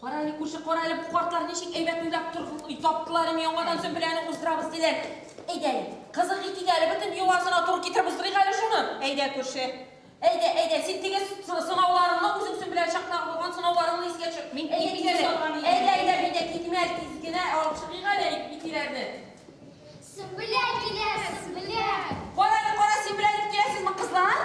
Кара әле, күрше, кара әле, бу картлар ничек әйбәт уйлап таптылар, инде яңадан Сөмбеләне уздырабыз, диләр. Әйдә әле, кызык итик әле, бөтен йоласына туры китереп уздырыйк әле шуны. Әйдә, күрше. Әйдә, әйдә, син теге сынауларыңны, үзең Сөмбелә чактагы булган сынауларыңны искә төшер. Мин Әйдә, ипи тиз әле. салган идем. Әйдә, әйдә, мин дә китим әле, тиз генә алып чыгыйк әле ипиләрне. Сөмбелә килә, Сөмбелә! Кара әле, кара, Сөмбелә дип киләсезме, кызлар?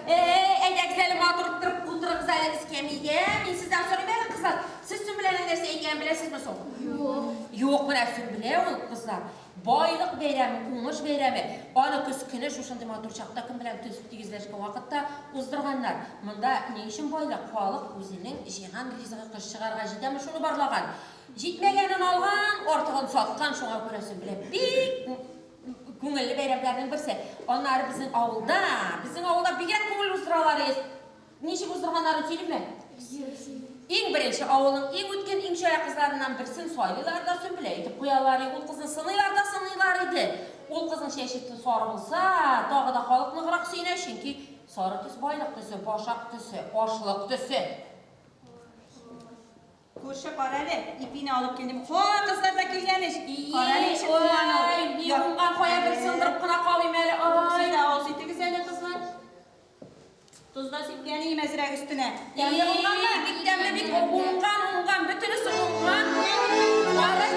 Әй, әйдәгез әле, матур иттереп утырыгыз әле эскәмиягә. Мин сездән сорыйм әле, кызлар, сез Сөмбеләнең нәрсә икәнен беләсезме соң? Юк. Юк, менә Сөмбелә ул, кызлар, байлык бәйрәме, уңыш бәйрәме. Аны көз көне шушындый матур чакта, көн белән төз тигезләшкән вакытта уздырганнар. Монда ни өчен байлык? Халык үзенең җыйган ризыгы кыш чыгарга җитәме, шуны барлаган. Җитмәгәнен алган, артыгын саткан, шуңа күрә Сөмбелә бик күңелле бәйрәмнәрнең берсе. Аннары безнең авылда, безнең авылда бигрәк күңелле уздыралар ез. Ничек уздырганнарын сөйлимме? Иң беренче авылның иң үткен, иң чая кызларыннан берсен сайлыйлар да Сөмбелә итеп куялар. Ул кызны сыныйлар да сыныйлар иде. Ул кызның чәче сары булса, тагы да халык ныграк сөенә, чөнки сары төс байлык төсе, башак төсе, ашлык төсе. Күрше, кара әле, ипине алып килдем. Ха, кызлар да килгән ич. Кара әле, ничек уңган ул. Ой, ни уңган, кая бер сындырып кына калыйм әле. Ай. Сез дә авыз итегез әле, кызлар. Тоз да сипкән ием әзрәк өстенә. Тәмле булганмы? Бик тәмле, бик уңган, уңган, бөтенесе уңган. Кара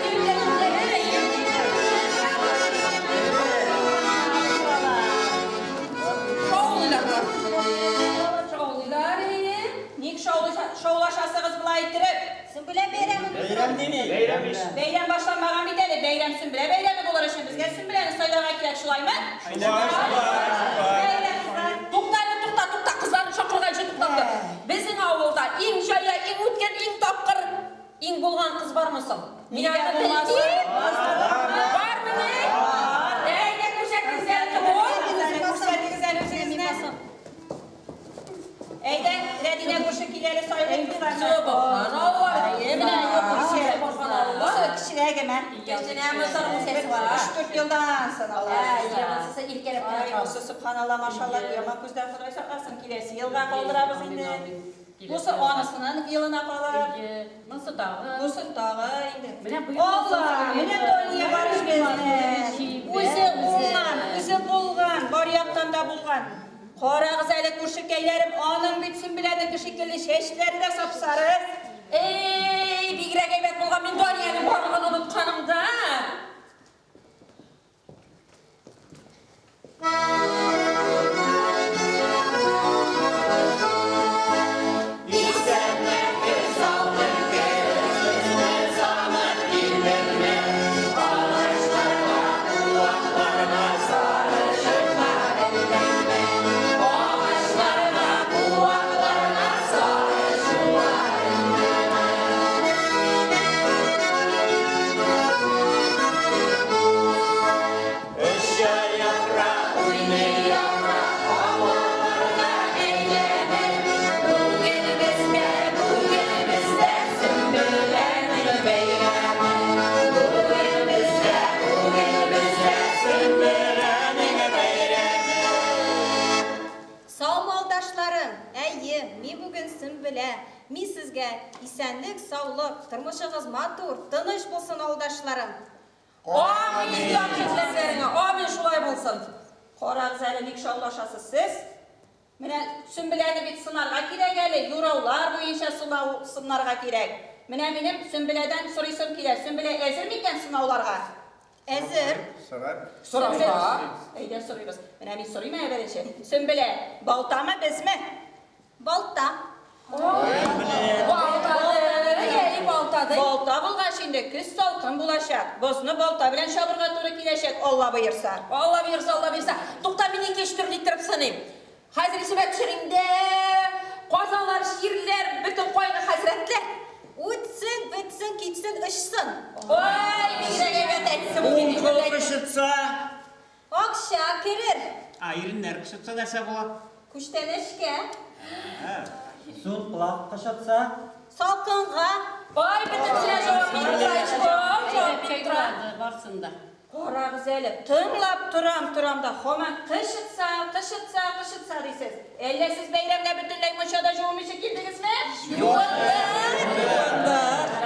Шаулыйлар болар. Шаулыйлар, әйе. Ник шаулашасыгыз болай иттереп? Сөмбелә бәйрәме Бәйрәм нини? Бәйрәм ич. Бәйрәм башланмаган бит әле. Бәйрәм Сөмбелә бәйрәме булыр өчен безгә Сөмбеләне сайларга кирәк, шулаймы? Шулай, шулай, шулай. Әйдә, кызлар. Тукта әле, тукта, тукта, кызларны чакырганчы туктап тор. Безнең авылда иң җая, иң үткен, иң тапкыр, иң булган кыз бармы соң? Мин Нигә аны булмасын? белмим. Бармыни? Әйдә, күрсәтегез әле, кем ул? Күрсәтегез әле үзегезне. Әйдә, Рәдинә күрше кил әле, сайлыйк кызларны. Сөбханалла. Әйе, менә юк күрше. Сөбханалла. Бусы кечерәгеме? Кечкенәме соң үсәсе бар. Өч-дүрт елдан соң алар. Әйе, монысы иркәләп кенә Ай, тора. бусы сөбханалла, машалла, яман күздән Ходай сакласын, киләсе елга калдырабыз инде. Бусы анысының елына калыр. Монысы тагы. Бусы тагы инде. Менә быел Алла, менә Тония бар ич безнең. Үзе уңган, үзе булган, бар яктан да булган. Карагыз әле, күршекәйләрем, аның бит Сөмбеләнеке шикелле чәчләре дә сап-сары. Эй, бигрәк әйбәт булган, мин Даниянең барлыгын онытканым да. Саумы, алдашларым! Әйе, мин бүген Сөмбелә. Мин сезгә исәнлек, саулык, тормышыгыз матур, тыныч булсын, авылдашларым! Амин, яхшы теләкләреңә, амин, шулай булсын. Карагыз әле, ник шаулашасыз сез? Менә Сөмбеләне бит сынарга кирәк әле, юраулар буенча сынау сынарга кирәк. Менә минем Сөмбеләдән сорыйсым килә, Сөмбелә әзер микән сынауларга? Әзер. Сорар. Сорарга. Әйдә сорыйбыз. Менә мин сорыйм әле беренче. Сөмбелә, балтамы, безме? Балта. Балтады, әй, балтады. Балта булгач инде көз салкын булачак. Бозны балта белән чабырга туры киләчәк, Алла боерса. Алла боерса, Алла боерса. Тукта, мин икенче төрле иттереп сыныйм. Хәзер исемә төшерим дә, казалар, чирләр, бөтен кайгы-хәсрәтләр. Үтсен, бетсен, китсен, очсын. Ой, бигрәк әйбәт әйтте бу Уң бит. кул кычытса, Акча керер. а иреннәр кычытса нәрсә була? Күчтәнәчкә. Сул колак кычытса, Салкынга. Ой, бөтенесенә җавап биреп тора ич бу, җавап биреп тора. Барсын да. Карагыз әле, тыңлап торам, торам да, һаман кычытса, кычытса, кычытса дисез. Әллә сез бәйрәмгә бөтенләй мунчада җуынмыйча килдегезме? Юындык! Юындык.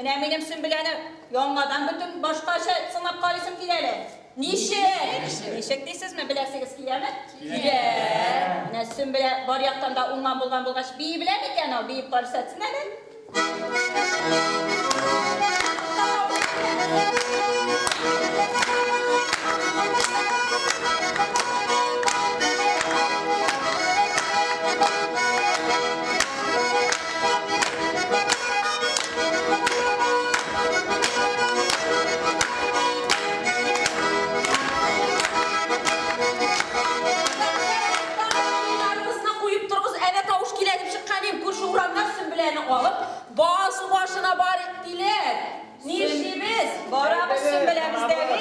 Менә минем Сөмбеләне яңадан бөтен башкача сынап карыйсым килә әле. Ничек? Ничек дисезме? Беләсегез киләме? Килә. Менә Сөмбелә бар яктан да уңган булган булгач, бии белә микән ул? Биеп күрсәтсен әле. Уйларыгызны куеп торыгыз, әнә тавыш килә дип чыккан идем, күрше урамнан Сөмбеләне алып, басу башына барыйк диләр. Нишлибез? Барабыз Сөмбелә бездәге.